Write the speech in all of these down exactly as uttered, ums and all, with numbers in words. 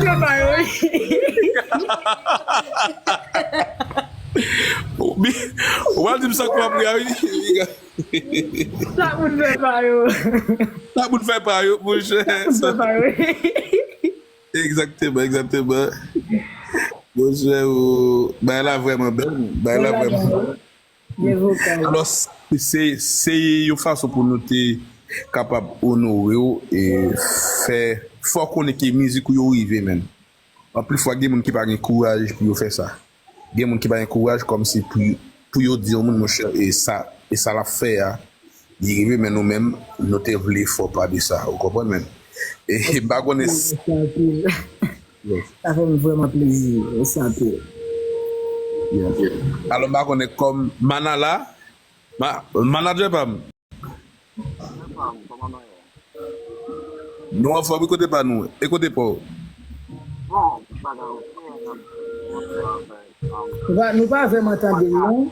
Yo pa yo. Ou pral di m sa k ap ri a, wi. Sa moun fè pa yo. Sa moun fè pa yo, monchè. Sa moun fè pa yo. Egzakteman, egzakteman. Monchè, ou, bagay la vrèman bèl. Bagay la vrèman bèl. Gen vokal. Alò, se, se yon fason pou nou te kapab onore w e fè, fè w konnen ke mizik ou yo rive, menm. Anpil fwa, gen moun ki pa gen kouraj pou yo fè sa. Gen moun ki pa gen kouraj kòmsi pou, pou yo di yon moun, monchè, e sa, e sa l ap fè a, li rive, men nou menm, nou te vle fè w pa de sa, ou konprann, menm? E m pa konnen si... Sa fè m vrèman plezi, mèsi anpil. Alò, m pa konnen kòm Mana la, ma, manadjè pa m. Nou anfòm, wi, kote pa nou, e kote pa w? Bon, bagay yo fè, n ap travay. Nou pa, nou pa vrèman tande l, non.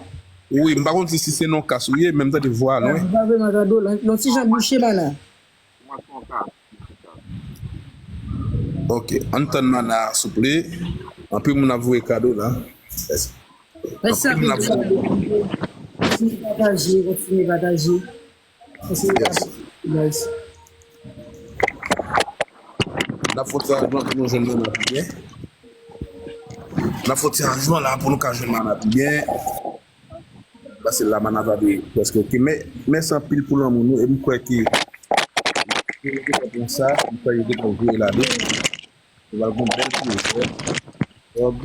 Wi, m pa konn si, si se nan kas ou ye, men m tande vwa a lwen. Nou pa vrèman tande w, non. Yon ti jan bouche, Mana. Mwen se yon kas. Ok, ann tann Mana, souple. Anpil moun ap voye kado la. Mèsi anpil pou sa. Kontinye pataje, kontinye pataje. Kontinye pataje, guys. N ap fè yon ti aranjman pou nou jwenn Mana pi byen. N ap fè yon ti aranjman la pou nou ka jwenn Mana pi byen. Paske la Mana va de prèske oke. Men, mèsi anpil pou lanmou nou. E m kwè ke yo te konn pran sa, m kwè yo te konn voye la de. Yo pral gon bèl pwojè. Bob,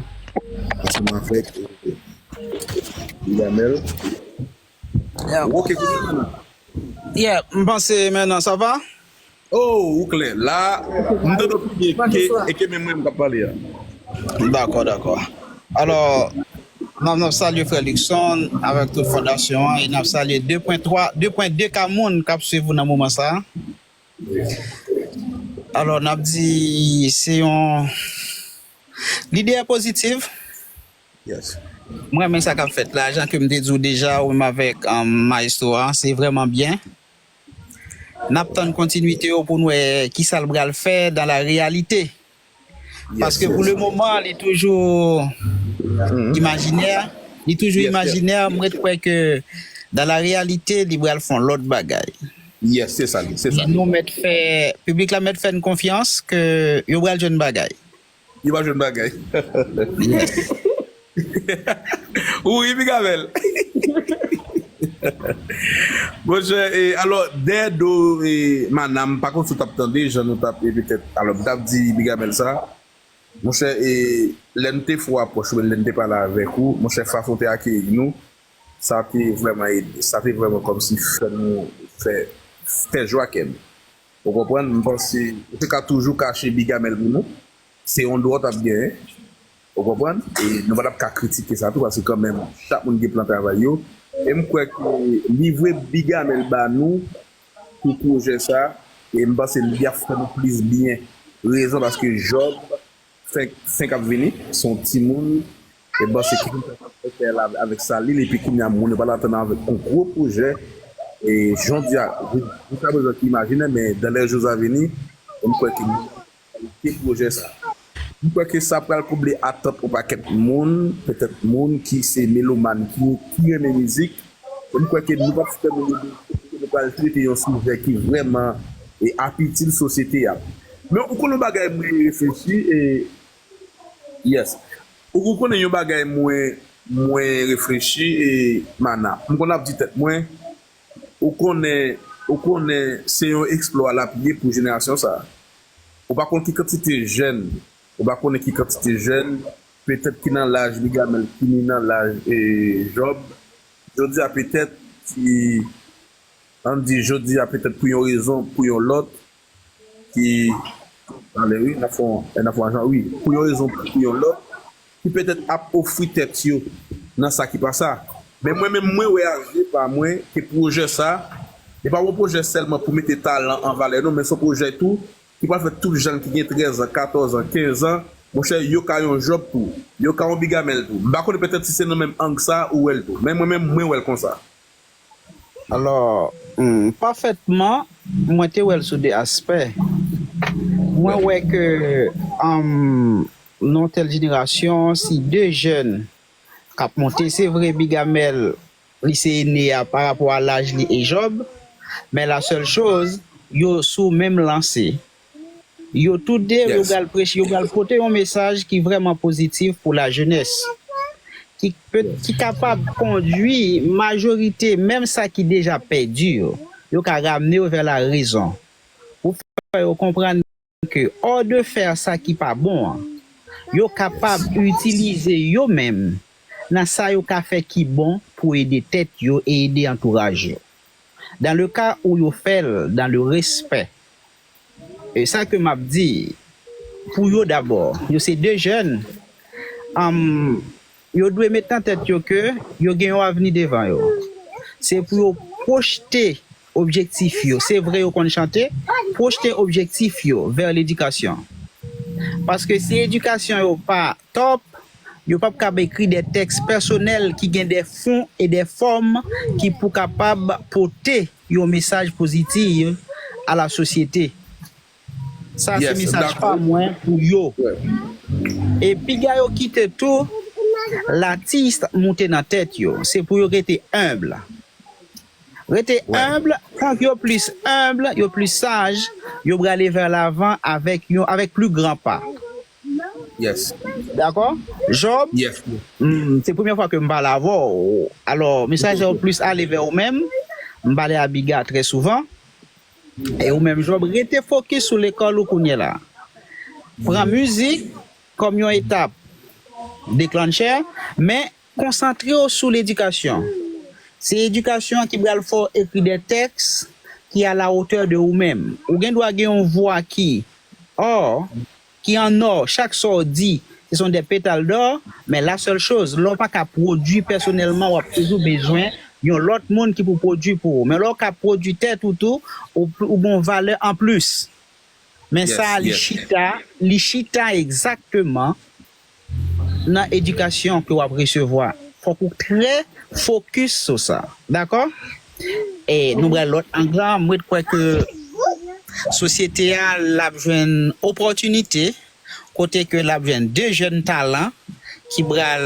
ansanm avèk, eh, Dudamel. Yeah. Ou oke kounye a la? Yeah, m panse mentnan sa va. Oh, ou klè. La, m tande w pi byen ke, e ke menm mwen m k ap pale a. Dakò, dakò. Alò, n ap, n ap salye frè Luckson avèk tout fondasyon an, e n ap salye de pwen twa, de pwen de K moun k ap swiv ou nan moman sa a. Alò, n ap di se yon, lide a pozitiv. Yes. Mwen renmen sa k ap fèt la, jan ke m te di w deja, ou menm avèk, um, maestro a, se vrèman byen. N ap tann kontinwite yo pou n wè kisa l pral fè dans la réalité. Paske pou le moman, li toujou imajinè. Li toujou imajinè. Mwen kwè ke dans la réalité, li pral fè yon lòt bagay. Yes, se sa, se sa. E nou mèt fè, piblik la mèt fè n konfyans ke yo pral jwenn bagay. Yo pral jwenn bagay. Ou ri, Miguel. Monchè, e, alò, dèyè do, e, Mana, m pa konn si w t ap tande, jan nou t ap, e, petèt, alò, m t ap di Bigamèl sa. Monchè, e, lè n te fè w apwòch, oubyen lè n te pale avèk ou, monchè, fason w te akeyi nou, sa te vrèman ede, sa te vrèman kòmsi fè nou, fè, fè jwa kè n. Ou konprann? M panse, ou te ka toujou kache Bigamèl pou nou. Se yon dwa w t ap genyen. Ou konprann? E nou pa t ap ka kritike sa tou, paske kanmenm, chak moun gen plan travay yo. E m kwè ke livre Bigamèl ba nou pou pwojè sa, e m panse li ap fè nou plis byen. Rezon, paske Jòb, fenk, fenk ap vini, se yon timoun, e m panse ki fè l avèk sa li, epi kounye a, moun yo pral atann avèk yon gwo pwojè, e jan di a, jiska prezan ki imajinè, men dans les jours à venir, m kwè ke kalite pwojè sa. M kwè ke sa pral konble atant yon pakèt moun, petèt moun ki se melomàn, ki, ki renmen mizik. E m kwè ke nou p ap fè moun yo, nou pral trete yon sijè ki vrèman, e, ap itil sosyete a. Men ou konnen yon bagay mwen reflechi, e, yes. Ou, ou konnen yon bagay mwen, mwen reflechi, e, Mana. M konn ap di tèt mwen, Ou konnen, ou konnen se yon eksplwa l ap ye pou jenerasyon sa a. Ou pa konn ki kantite jèn, ou pa konnen ki kantite jèn, petèt ki nan laj Bigamèl, ki ni nan laj, e, Jòb. Jodi a petèt ki, ann di, jodi a petèt pou yon rezon, pou yon lòt, ki, ale wi, n ap fè yon, n ap fè yon ajan, wi, pou yon rezon, pou yon lòt, ki petèt ap ofri tèt yo nan sa ki pa sa. Men mwen menm, mwen wè a je pa mwen ke pwojè sa, li pa yon pwojè sèlman pou mete talan an valè non, men se yon pwojè tou ki pral fè tout jèn ki gen trèz an, katòz an, kenz an, monchè, yo ka yon Jòb tou, yo ka yon Bigamèl tou. M pa konnen petèt si se nan menm ang sa ou wè l tou, men mwen menm, mwen wè l konsa. Alò, hmm, pafètman, mwen te wè l sou de aspè. Mwen wè ke um, nan tèl jenerasyon, si de jèn k ap monte, se vre Big Amel, li se ene a pa rapò a laj li e Job, men la sèl choz, yo sou menm lanse. Yo tou de, yo pral preche, yo pral pote yon mesaj ki vrèman pozitif pou lajenès, ki, pe- ki kapab kondwi majorite, menm sa ki deja pèdi yo, yo ka ramne yo vè la rezon. Pou fè yo konprann ke, ò de fè sa ki pa bon an, yo kapab itilize yo menm nan sa yo ka fè ki bon pou ede tèt yo e ede antouraj yo. Dans le cas où yo fè l dans le respect, e sa ke m ap di pou yo dabò, yo se de jèn, um, yo dwe met nan tèt yo ke yo gen yon avni devan yo. Se pou yo pwojte objektif yo. Se vre yo konn chante, pwojte objektif yo vè ledikasyon. Paske si edikasyon yo pa top, yo p ap kab ekri de tèks pèsonèl ki gen de fon e de fòm ki pou kapab pote yon mesaj pozitif a la sosyete. Sa se mesaj pa mwen pou yo. E piga yo kite tou, latis moute nan tèt yo. Se pou yo rete enb. Rete enb, tank yo plis enb, yo plis saj, yo prale vè lavan avèk yon, avèk pli gran pa. Dakò? Job, mm, se premye fwa ke m pale avè w. Alò, mesaj sa yo plis ale vè ou menm. M pale a Biga trè souvan. E ou menm, Job, rete fokis sou lekòl ou kounye la. Pran mizik kòm yon etap deklanchè, men konsantre w sou ledikasyon. Se edikasyon an ki pral fè w ekri de tèks ki a la hauteur de ou menm. Ou gen dwa gen yon vwa ki, ò, ki an ò, chak sa w di, se son de petal dò, men la sèl choz, lè w pa ka pwodui pèsonèlman, w ap toujou bezwen yon lòt moun ki pou pwodui pou ou. Men lè w ka pwodui tèt ou tou, ou, ou gen yon valè anplis. Men sa a, li chita, li chita egzakteman nan edikasyon ke w ap resevwa. Fòk ou trè fokis sou sa. Dakò? E nou pral lòt ang lan, mwen kwè ke sosyete a, l ap jwenn opòtinite, kote ke l ap jwenn de jèn talan ki pral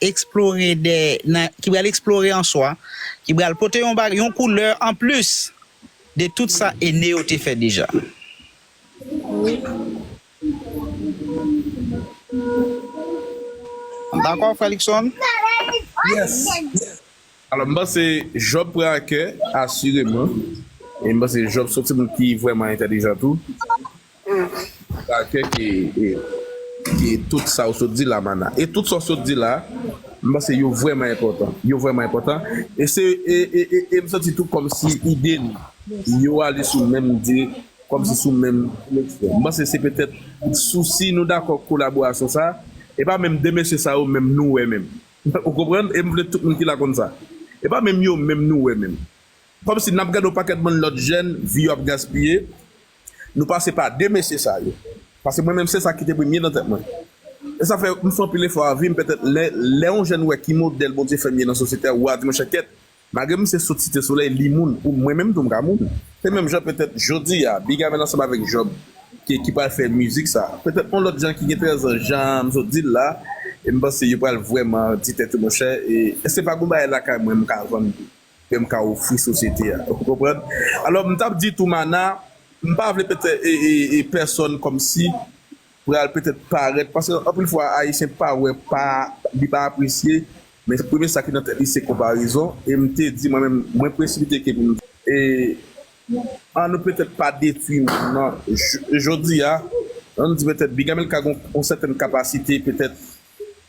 eksplore de, nan, ki pral eksplore an swa, ki pral pote yon bag, yon koulè anplis de tout sa ene yo te fè deja. Dakò, frè Luckson? Yes. Alò, m panse Job pran a kè, asireman. E m panse Job se yon timoun ki vrèman entèlijan tou. Pran a kè ke, e, ke tout sa w sot di la, Mana. E tout sa w sot di la, m panse yo vrèman enpòtan. Yo vrèman enpòtan. E se, e, e, e, e m santi tou kòmsi ide n yo ale sou menm di, kòmsi sou menm direksyon. M panse se petèt sousi nou dakò ak kolaborasyon sa, e pa menm de mesye sa yo menm nou wè menm. Ou konprann? E m vle tout moun ki la konn sa. E pa menm yo menm nou wè menm. Kòmsi n ap gade yon pakèt bann lòt jèn, vi yo ap gaspiye, nou pase pa de mesye sa yo. Paske mwen menm se sa ki te premye nan tèt mwen. E sa fè m fè anpil efò a vi m, petèt lè, lè yon jèn wè ki modèl Bondye fè m ye nan sosyete a, ou a di monchè kèt, malgre m se sot Site Solèy, li moun, ou mwen menm tou m ka moun. Se menm jan petèt jodi a, Big Amel ansanm avèk Job, ki, ki pral fè mizik sa. Petèt yon lòt jan ki gen trèz an, jan m sot di l la, e m panse yo pral vrèman di tèt yo monchè, e, e se pa gon bagay lakay mwen m ka vann tou, ke m ka ofri sosyete a. Ou konprann? Alò, m t ap di tou Mana, m pa vle petèt e, e, e pèsonn kòmsi pral petèt parèt, paske anpil fwa Ayisyen pa wè, pa, li pa apresye, men premye sa ki nan tèt li se konparezon, e m te di mwen menm, mwen presipite ke pou m di, e, ann nou petèt pa detwi moun nan, j- jodi a, ann di petèt Big Amel ka gen yon sètèn kapasite, petèt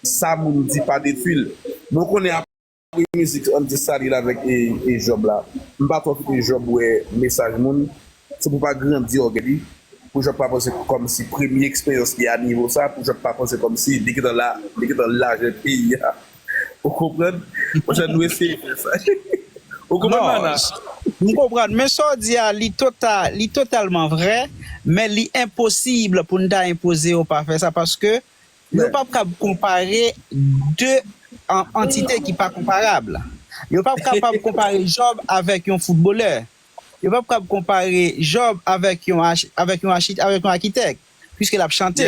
sa moun di pa detwi l. Men w konnen apre mizik, ann di sa li la avèk e, e Job la. M pa twò kite Job wè mesaj moun. Se pou pa grandi ògèy li. Pou Job pa panse kòmsi premye eksperyans li a nivo sa, pou Job pa panse kòmsi li gentan la, li gentan lajè peyi a. Ou konprann? Monchè, nou eseye fè sa. Ou konprann, Mana? M konprann, men sa w di a, li total, li totalman vrè, men li enposib pou n ta enpoze yo pa fè sa, paske yo p ap kab konpare de an- antite ki pa konparab. Yo p ap kapab konpare Job avèk yon foutbolè. Yo p ap kab konpare Jòb avèk yon, avèk yon, avèk yon akitèk, piske l ap chante.